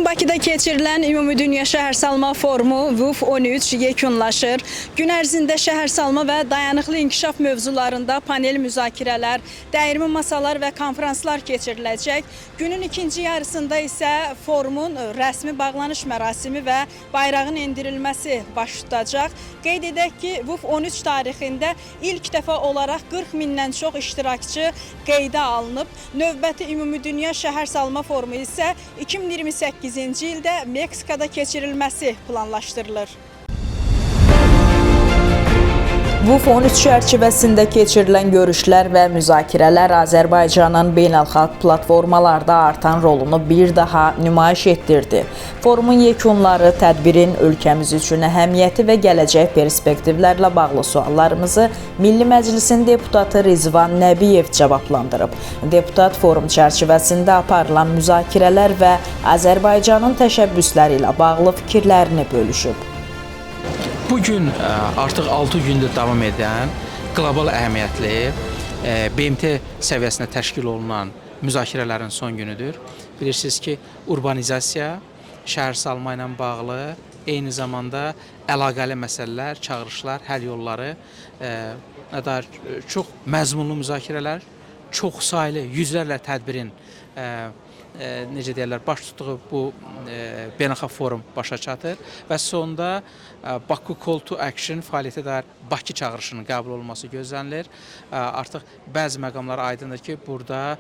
Bakıda keçirilən Ümumdünya Şəhərsalma Forumu VUF 13 yekunlaşır. Gün ərzində şəhərsalma və dayanıqlı inkişaf mövzularında panel müzakirələr, dəyirmi masalar və konfranslar keçiriləcək. Günün ikinci yarısında isə forumun rəsmi bağlanış mərasimi və bayrağın endirilməsi baş tutacaq. Qeyd edək ki, VUF 13 tarixində ilk dəfə olaraq 40 mindən çox iştirakçı qeydə alınıb. Növbəti Ümumdünya Şəhərsalma Forumu isə 2028-ci ildə Meksikada keçirilməsi planlaşdırılır. VUF 13 çərçivəsində keçirilən görüşlər və müzakirələr Azərbaycanın beynəlxalq platformalarda artan rolunu bir daha nümayiş etdirdi. Forumun yekunları, tədbirin ölkəmiz üçün əhəmiyyəti və gələcək perspektivlərlə bağlı suallarımızı Milli Məclisin deputatı Rizvan Nəbiyev cavablandırıb. Deputat forum çərçivəsində aparılan müzakirələr və Azərbaycanın təşəbbüsləri ilə bağlı fikirlərini bölüşüb. Bu gün artıq 6 gündür davam edən qlobal əhəmiyyətli BMT səviyyəsində təşkil olunan müzakirələrin son günüdür. Bilirsiniz ki, urbanizasiya, şəhərsalma ilə bağlı eyni zamanda əlaqəli məsələlər, çağırışlar, həll yolları nə dair çox məzmunlu müzakirələr, çoxsaylı, yüzlərlə tədbirin necə deyirlər, baş tutduğu bu beynəlxalq forum başa çatır və sonda Baku Call to Action fəaliyyətə dair Bakı çağırışının qəbul olunması gözlənilir. Artıq bəzi məqamlar aydındır ki, burada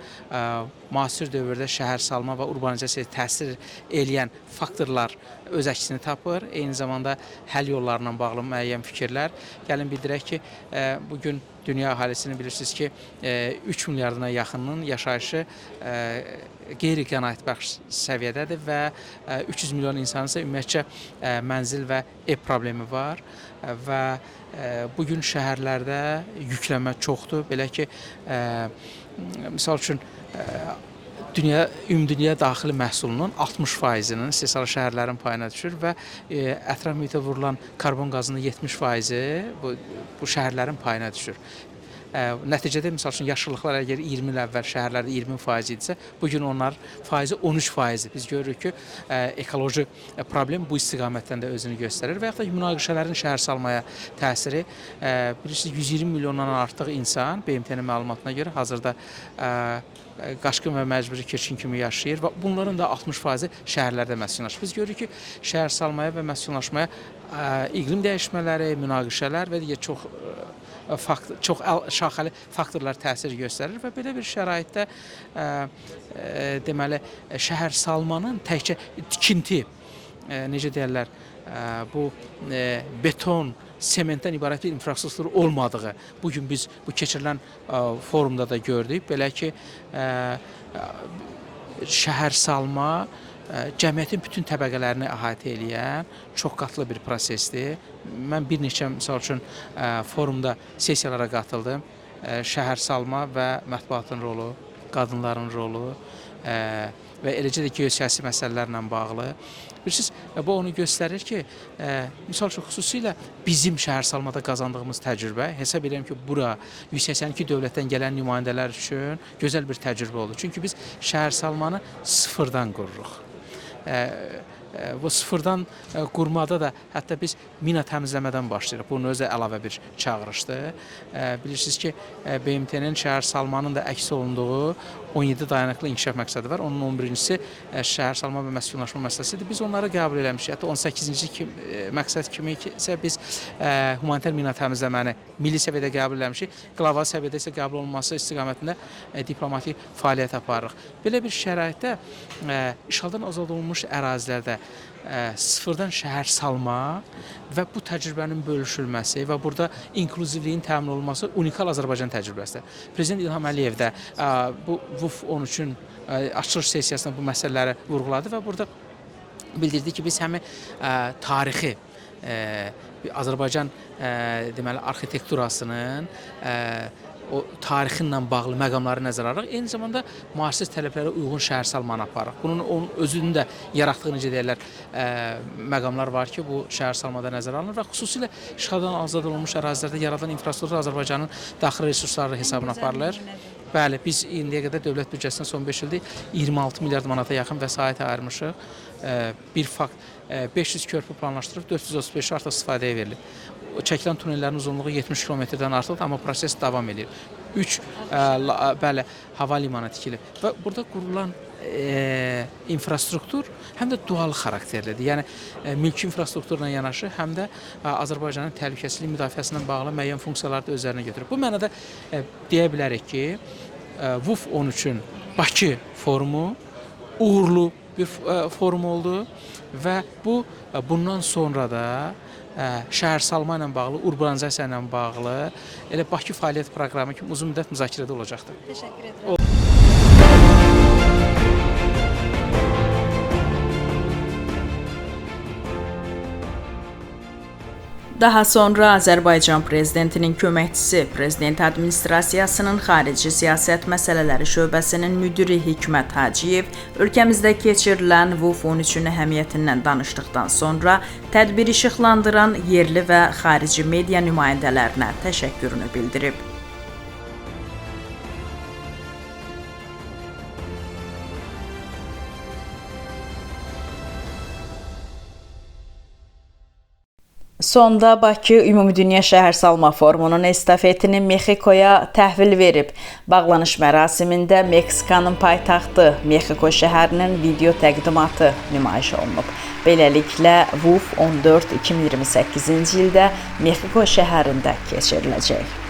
müasir dövrdə şəhərsalma və urbanizasiyaya təsir eləyən faktorlar öz əksini tapır. Eyni zamanda həll yollarla bağlı müəyyən fikirlər. Gəlin bildirək ki, bu gün dünya əhalisinin bilirsiniz ki, 3 milyardına yaxınının yaşayışı qeyri-qənaətbəxş səviyyədədir və 300 milyon insanın isə ümumiyyətcə mənzil və ev problemi var və bu gün şəhərlərdə yüklənmə çoxdur. Belə ki, misal üçün ümumdünya daxili məhsulunun 60%-nin istehsalı şəhərlərin payına düşür və ətraf mühitə vurulan karbon qazının 70%-i bu şəhərlərin payına düşür. Nəticədə misal üçün yaşıllıqlar əgər 20 il əvvəl şəhərlərdə 20% idisə, bu gün onlar faizi 13%. Biz görürük ki, ekoloji problem bu istiqamətdən də özünü göstərir və yaxud da münaqişələrin şəhərsalmaya təsiri, bilirsiniz 120 milyondan artıq insan BMT-nin məlumatına görə hazırda qaçqın və məcburi keçkin kimi yaşayır və bunların da 60%-i şəhərlərdə məskunlaşır. Biz görürük ki, şəhərsalmaya və məskunlaşmaya iqlim dəyişmələri, münaqişələr və digər çox çox şaxəli faktorlar təsir göstərir və belə bir şəraitdə deməli şəhərsalmanın təkcə tikinti, necə deyirlər, bu beton, sementdən ibarət bir infrastruktur olmadığı bu gün biz bu keçirilən forumda da gördük. Belə ki, şəhərsalma cəmiyyətin bütün təbəqələrini əhatə eləyən çox qatlı bir prosesdir. Mən bir neçə, misal üçün, forumda sessiyalara qatıldım. Şəhərsalma və mətbuatın rolu, qadınların rolu və eləcə də geosiyasi məsələlərlə bağlı. Bilirsiniz, bu onu göstərir ki, misal üçün, xüsusilə bizim şəhərsalmada qazandığımız təcrübə, hesab edirəm ki, bura 182 dövlətdən gələn nümayəndələr üçün gözəl bir təcrübə oldu. Çünki biz şəhərsalmanı sıfırdan qururuq. Bu sıfırdan qurmada da hətta biz mina təmizləmədən başlayırıq. Bunun özü də əlavə bir çağırışdır. Bilirsiniz ki, BMT-nin şəhərsalmanın da əks olunduğu 17 dayanıqlı inkişaf məqsədi var. Onun 11-cisi şəhərsalma və məskunlaşma məsələsidir. Biz onları qəbul eləmişik. Hətta 18-ci məqsəd kimi isə biz humanitar mina təmizləməni milli səviyyədə qəbul eləmişik. Qlobal səviyyədə isə qəbul olunması istiqamətində diplomatik fəaliyyət aparırıq. Belə bir şəraitdə işğaldan azad olunmuş ərazilərdə sıfırdan şəhər salma və bu təcrübənin bölüşülməsi və burada inklüzivliyin təmin olunması unikal Azərbaycan təcrübəsidir. Prezident İlham Əliyev də bu VUF 13-ün açılış sessiyasında bu məsələləri vurğuladı və burada bildirdi ki, biz həm tarixi Azərbaycan deməli arxitekturasının o tarixinlə bağlı məqamları nəzərə alırıq. Eyni zamanda müasir tələblərə uyğun şəhərsalmanı aparırıq. Bunun onun özünün də yaratdığı, necə deyirlər, məqamlar var ki, bu şəhərsalmada nəzərə alınır və xüsusilə işğaldan azad olunmuş ərazilərdə yaradılan infrastruktur Azərbaycanın daxili resursları hesabına aparılır. Bəli, biz indiyə qədər dövlət büdcəsindən son 5 ildir 26 milyard manata yaxın vəsait ayırmışıq. Bir fakt, 500 körpü planlaşdırılıb, 435-i artıq istifadəyə verilib. Çəkilən tunellərin uzunluğu 70 kilometrdən artıqdır, amma proses davam edir. 3 bəli, hava limanı tikilib və burada qurulan infrastruktur həm də dual xarakterlidir. Yəni mülki infrastrukturla yanaşı həm də Azərbaycanın təhlükəsizlik müdafiəsi ilə bağlı müəyyən funksiyaları da öz üzərinə götürür. Bu mənada deyə bilərik ki, VUF 13-ün Bakı forumu uğurlu bir forum oldu və bu bundan sonra da şəhərsalma ilə bağlı, urbanizasiya ilə bağlı elə Bakı fəaliyyət proqramı kimi uzun müddət müzakirədə olacaqdır. Təşəkkür edirəm. Daha sonra Azərbaycan prezidentinin köməkçisi, Prezident Administrasiyasının Xarici Siyasət Məsələləri şöbəsinin müdiri Hikmət Hacıyev ölkəmizdə keçirilən VUF 13-ün əhəmiyyətindən danışdıqdan sonra tədbiri işıqlandıran yerli və xarici media nümayəndələrinə təşəkkürünü bildirib. Sonda Bakı Ümumdünya Şəhərsalma Forumunun estafetini Mexikoya təhvil verib. Bağlanış mərasimində Meksikanın paytaxtı Mexiko şəhərinin video təqdimatı nümayiş olunub. Beləliklə VUF 14 2028-ci ildə Mexiko şəhərində keçiriləcək.